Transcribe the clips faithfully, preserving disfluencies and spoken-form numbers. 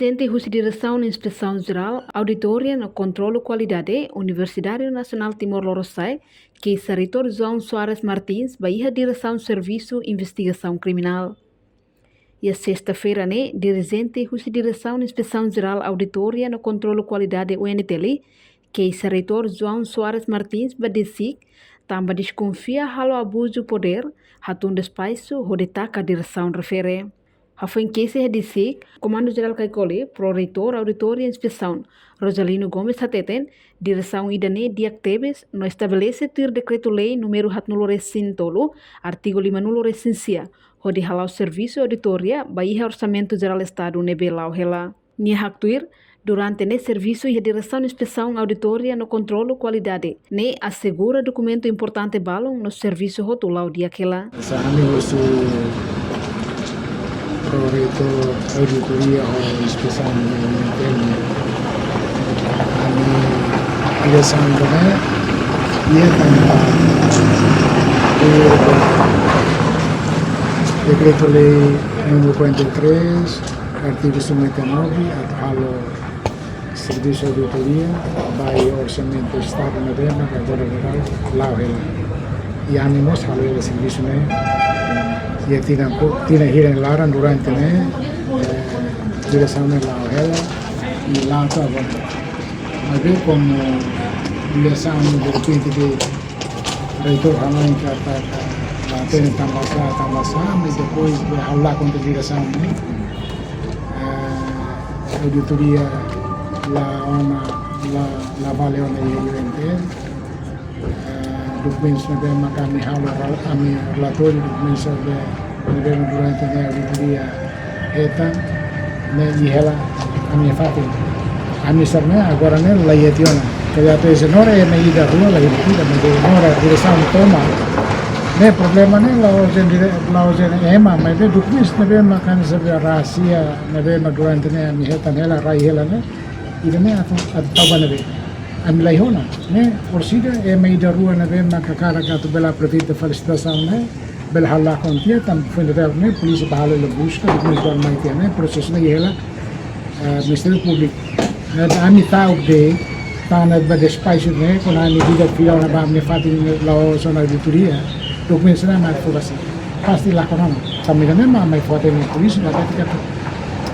Asistente husi Diresaun Inspesaun Jerál, Auditoria no Kontrolu Kualidade, Universidade Nasionál Timor Lorosa'e, keisa Reitór João Soares Martins ba iha Diresaun Servisu Investigasaun Kriminál. Iha sesta-feira ne'e, dirijente husi Diresaun Inspesaun Jerál, Auditoria no Kontrolu Kualidade, U N T L, keisa Reitór João Soares Martins ba DISIK, tanba deskonfia halo abuzu podér, hatún despaixu hodi taka diresaun refere. Hafoin kesi iha DISIK, Komandu Jerál Kaikoli, Pro-Reitór Auditoria Inspesaun, Rosalino Gomes hateten, diresaun ida-ne'e di'ak tebes no estabelese tuir Dekretu-Lei númeru haatnulu-resin-tolu, artigu limanulu-resin-sia, hodi hala'o servisu auditoria ba iha Orsamentu Jerál Estadu ne'ebé la'o hela. Nia haktuir, durante ne'e servisu iha Diresaun Inspesaun, Auditoria no Kontrolu Kualidade ne'e asegura dokumentu importante balun no servisu hotu la'o di'ak hela. Hanesan ami husi Pro-Reitór Auditoria ho Inspesaun Ambiental, ami diresaun ne'e, iha tanba Dekretu-Lei númeru quarenta e três, artigu cinquenta e nove, atu halo servisu auditoria ba iha Orsamentu Estadu ne'ebé maka agora agora la'o hela. I ami mós halo hela servisu ne'e. Iha tinan ku, tinan hira nia laran durante ne'e, eh, diresaun ne'e la'o hela, i la'o to'o agora. Maibé komu diresaun ne'e derrepente de Reitór hanoin katak la hatene tanba sá, tanba sá, mas depois de halo konta diresaun ne'e, eh, auditoria la ona, la, la vale ona iha U N T L. Eh, dokumentus ne'ebé maka ami halo, ami relatóriu, dokumentus ne'ebé durante ne'e auditoria hetan, ne'e iha hela ami-nia fatin. Ami sira ne'e agora ne'e la iha tiha ona. Katak ema ida rua la iha tiha ona, maibé agora diresaun toma. Ne'e problema ne'e la'ós de'it, la'ós de'it ema, maibé dokumentus ne'ebé maka ami sira rahasia, ne'ebé maka durante ne'e ami hetan hela, rai hela ne'e. Ida-ne'e atu, atu tau ba ne'ebé? Ami la iha ona, ne'e? Orsida ema ida rua ne'ebé maka hakarak atu bele aproveita fali situasaun ne'e, bele hala'o tiha, tanba foin dadauk ne'e polísia bá halo hela buska, depois bá mai tiha ne'e, prosesu ne'e iha hela, eh, Ministériu Públiku. Ne'e ami ta'uk de'it, tanba despaixu ne'e, kuandu ami vida fila ona ba ami fatin ne'e la'o sona auditoria, dokumentu sira-ne'e mai fo ba sira. Pasti la kona ona. Tanba ida-ne'e mak mai fó hatene polísia, la katak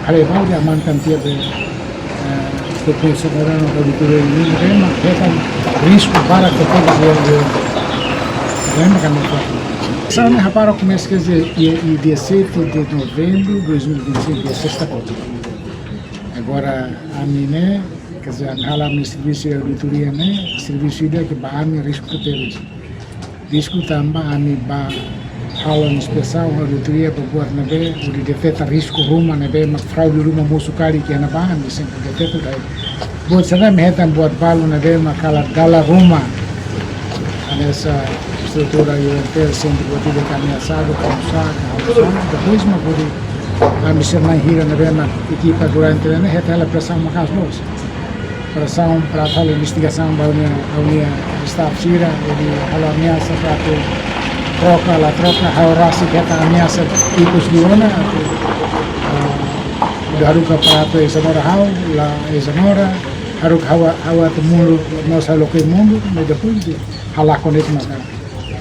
haree ba de'it aman kan tiha be, eh, dokumentu sira-ne'e auditoria ne'e, ne'e mak hetan risku barak ke pega dia dia. Ne'e mak ami fó. Hanesan ne'e hapara komesa ke iha, iha dia sete de novembro de dois mil e vinte e cinco, iha sesta-feira. Agora, ami ne'e, quer dizer, ami halo ami servisu auditoria ne'e, servisu ida ke ba ami risku tebes. Risku tanba ami bá halo inspesaun, auditoria ba buat ne'ebé, hodi deteta risku ruma ne'ebé mak fraude ruma mosu karik iha ne'ebá, ami sempre deteta de'it. Buat sira-ne'e ami hetan buat balu ne'ebé mak halo dala ruma. Hanesan estrutura U N T L, sentru buat ida ke ameasadu, kausadu, kausadu, depois mak hodi ami sira na'in hira ne'ebé mak ekipa durante ne'e hetan hela presaun maka'as loos. Presaun para halo investigasaun ba ha'u-nia, ha'u-nia staff sira, hodi halo ameasa para atu troka, la troka, ha'u rasik hetan ameasa ikus liu ona, atu, ah, hodi haruka para atu ezonera ha'u, la ezonera, haruka ha'u, ha'u atu mundu, no sa loke mundu, mas depois de hala'o ne'e maka,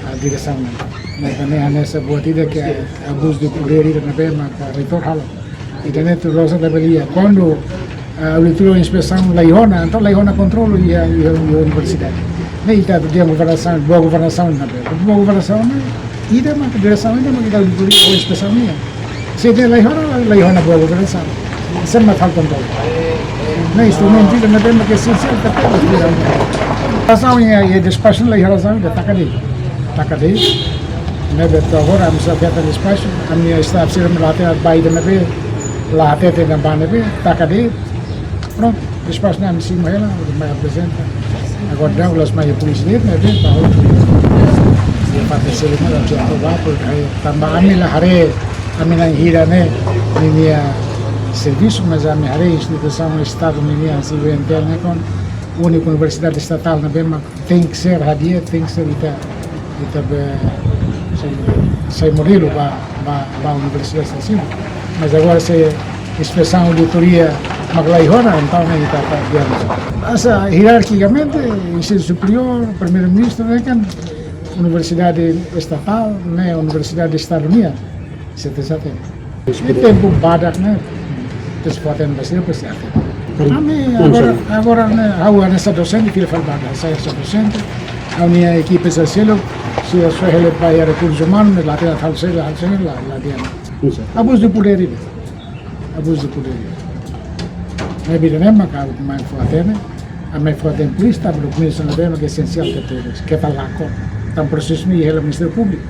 ah, diresaun ne'e. Ne'e hanesan buat ida ke abuzu de podér ida ne'ebé maka reitór halo. Ida-ne'e atu loos ita bele iha. Kuandu, ah, auditoria inspesaun la iha ona, entaun la iha ona kontrolu iha, iha, iha universidade. Ne'e ita atu dehan governasaun, boa governasaun ne'ebé. Boa governasaun ne'e, ida mak diresaun ida mak ita auditoria ou inspesaun nian. Se ida la iha ona, la, la iha ona boa governasaun. Sé mak fó kontrolu. Ne'e instrumentu ida ne'ebé mak esensiál, ita temos que dar. Razaun iha, iha despaixu la iha razaun, ita taka de'it. Taka de'it. Ne'ebé to'o agora, ami só fiar despaixu, ami staff sira la hatene ba ida ne'ebé, la hatene ba ne'ebé, taka de'it. Prontu, despaixu ne'e ami simu hela, mai aprezenta. Agora daudaun mai polísia de'it, ne'ebé, ba outro. Iha parte sira ne'e, la tiha atu ba, porque, eh, tanba ami la haree, ami na'in hira ne'e, ninia servisu, mas ami haree instituisaun Estadu ninia, hanesan U N T L ne'e, kon úniku universidade estatál ne'ebé mak tenke ser hadi'a, tenke ser ita, ita be, sai, sai modelu ba, ba, ba universidade hanesan ne'e. Mas agora se inspesaun, auditoria, Mak laiha ona, entaun ne'e ita ta biar. Asa hierarkikamente, ensinu superiór, primeiru-ministru ne'e kan universidade estatál, ne'e universidade estadu nian, se te sate. I tempu badak ne'e, te se fó tempu sira, presiza tempu. Ami agora, agora ne'e, ha'u hanesan dosente, fila fali badak, sai hanesan dosente, ami ekipa sira seluk, se só hela ba rekursu umanu, ne'e la tira hal sira, hal sira, la, la dia. Abuzu de podér, abuzu de podér. Ne'ebé ne'e maka ami fó-hatene, ami fó-hatene polísia, tablo komesa na bema ke esensiál ke terus, ke ta lakon, tan prosesu ne'e hela Ministériu Públiku.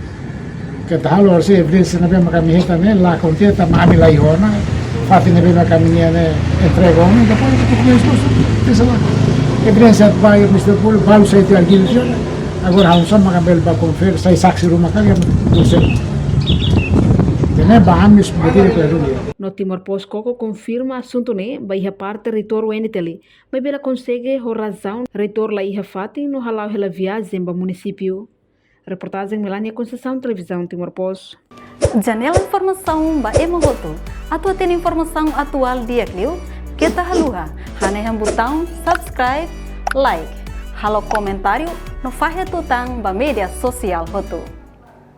Ke ta halo se evidénsia ne'ebé maka ami hetan ne'e lakon tiha, tanba ami laiha ona, fatin ne'ebé maka ami-nia ne'e entrega ona, depois ke terus, terus, terus la. Evidénsia ba Ministériu Públiku, balu sai tiha arkivu, agora ha'u só maka bele ba konfere, sai saksi ruma kali, ami terus. Ne'e ba ami, betul, klaru. No Timor Post koko konfirma asuntu ne'e ba iha parte reitór U N T L, maibé la konsege ho razaun reitór la iha fatin no hala'o hela viajen ba munisípiu. Reportajen Melania Conceição, Televizaun Timor Post. Janela informasaun ba ema hotu. Atu hatene informasaun atuál di'ak liu, keta haluha hanehan butaun subscribe, like, halo komentáriu no fahe tutan ba média sosiál hotu.